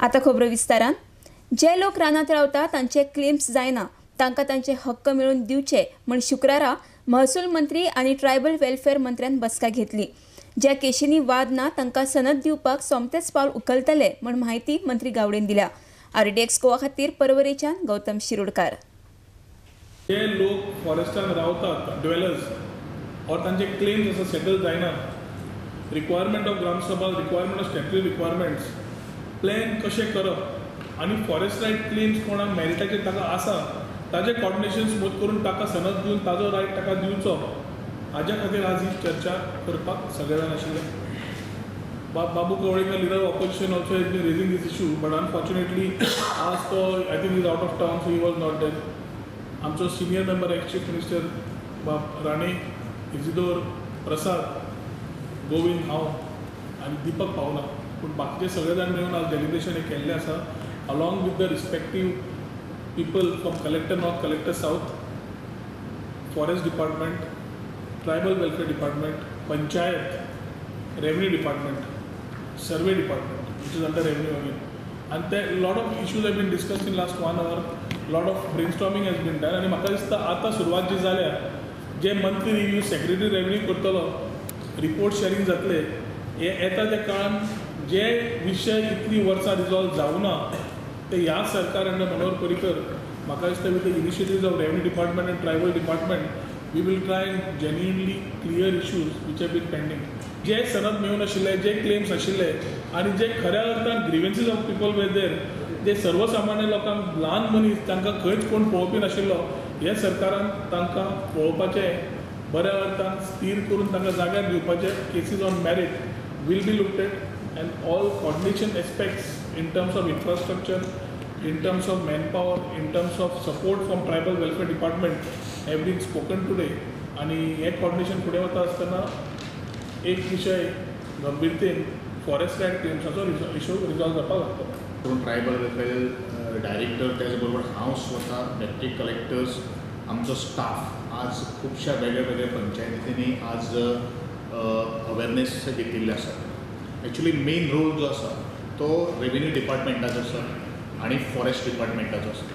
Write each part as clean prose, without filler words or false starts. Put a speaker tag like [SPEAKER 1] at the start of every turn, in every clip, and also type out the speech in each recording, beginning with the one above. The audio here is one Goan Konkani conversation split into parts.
[SPEAKER 1] आतां खबरो विस्तारान. जे लोक रानांत रावता तांचे क्लेम्स जायना, तांकां तांचे हक्क मेळून दिवचे म्हूण शुक्रारा महसूल मंत्री आनी ट्रायबल वेलफेअर मंत्र्यान बसका घेतली. ज्या केशींनी वाद ना तांकां सनद दिवपाक सोमतेच पावल उखलतले म्हूण म्हायती मंत्री गावडेन दिल्या. आरडीएक्स गोवा खातीर परवरेच्यान गौतम शिरोडकार.
[SPEAKER 2] जे लोक फॉरेस्टान रावतात ड्वेलर्स और तांचे क्लेम्स आसा सेटल जायना, requirement of Gram Sabha, requirement of statutory requirements, plan कशें करप आनी फॉरेस्ट रायट क्लेम्स कोणाक मेरिटाचेर ताका आसा ताजें कॉर्डिनेशन स्मूथ करून ताका सनद दिवन ताजो रायट ताका दिवचो, हाज्या खातीर आज ही चर्चा करपाक सगळे जाण आशिल्ले. Babu Kavlekar, leader of opposition, also has been raising this issue, but unfortunately आज तो I think is out of town, so he was not there. आमचो senior member ex chief minister बाब राणे, इजिदोर प्रसाद, गोविंद, हांव आनी दीपक पावला, पूण बाकीचे सगळे जाण मेळून आज डेलिब्रेशन हें केल्लें आसा along with the respective people from collector north, collector south, forest department, tribal welfare department, panchayat, revenue department, survey department which is under revenue again. आनी ते lot of issues have been discussed in last 1 hour, lot of brainstorming has been done. आनी म्हाका दिसता आतां सुरवात जी जाल्या, जे मंथली रिव्यू सेक्रेटरी रेवन्यू करतलो, रिपोर्ट शेअरिंग जातले, हे येता त्या काळान जे विशय इतलीं वर्सां रिजॉल्व जावना ते ह्या सरकार अंडर मनोहर पर्रीकर म्हाका दिसता with the initiatives of revenue department and tribal department we will try and genuinely clear issues which have been pending. जे सनद मेळून आशिल्ले, जे क्लेम्स आशिल्ले आनी जे खऱ्या अर्थान grievances of people were there, जे सर्वसामान्य लोकांक ल्हान मनीस तांकां खंयच कोण पळोवपी नाशिल्लो, हे सरकारान तांकां पळोवपाचें बऱ्या अर्थान स्थीर करून तांकां जाग्यार दिवपाचें. Cases on merit will be looked at and all coordination aspects in terms of infrastructure, in terms of manpower, in terms of support from tribal welfare department have been spoken today. आनी हें कॉर्डिनेशन फुडें वता आसतना एक विशय गंभीरतेन फॉरेस्ट रायट क्लेम्साचो इशू रिजॉल्व जावपाक लागतलो.
[SPEAKER 3] ट्रायबल वेलफेअर डायरेक्टर, त्याचबरोबर हांव स्वता, डेप्युटी कलेक्टर्स, आमचो स्टाफ आज खुबश्या वेगळ्या वेगळ्या पंचायतींनी आज अवेरनेस घेतिल्ले आसा. एक्चुली मेन रोल जो आसा तो रेवेन्यू डिपार्टमेंटाचो आसा आनी फॉरेस्ट डिपार्टमेंटाचो आसा.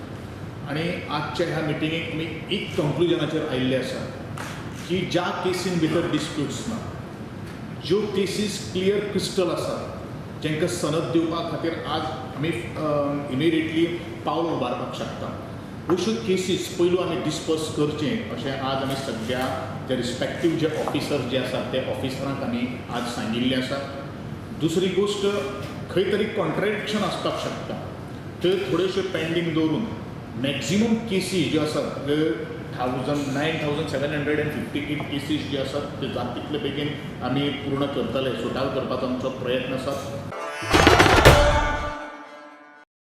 [SPEAKER 3] आनी आजच्या ह्या मिटिंगेक आमी एक कंक्लुजनाचेर आयिल्ले आसा की ज्या केसीन भितर डिस्प्यूट्स ना, ज्यो केसीस क्लियर क्रिस्टल आसा, जांकां सनद दिवपा खातीर आज आमी इमिडिएटली पावल उबारपाक शकता, अश्यो केसीस पयलू आमी डिस्कस करचें अशें आज आमी सगळ्या जे रिस्पेक्टीव जे ऑफिसर्स जे आसात ते ऑफिसरांक आमी आज सांगिल्लें आसा. दुसरी गोश्ट, खंय तरी कॉन्ट्राडिक्शन आसपाक शकता, त्यो थोड्योश्यो पेंडींग दवरून मॅक्झिमम केसी ज्यो आसात 9,758 केसीस जे आसात ते जाता तितले बेगीन आमी पूर्ण करतले, सुटाव करपाचो आमचो प्रयत्न आसा.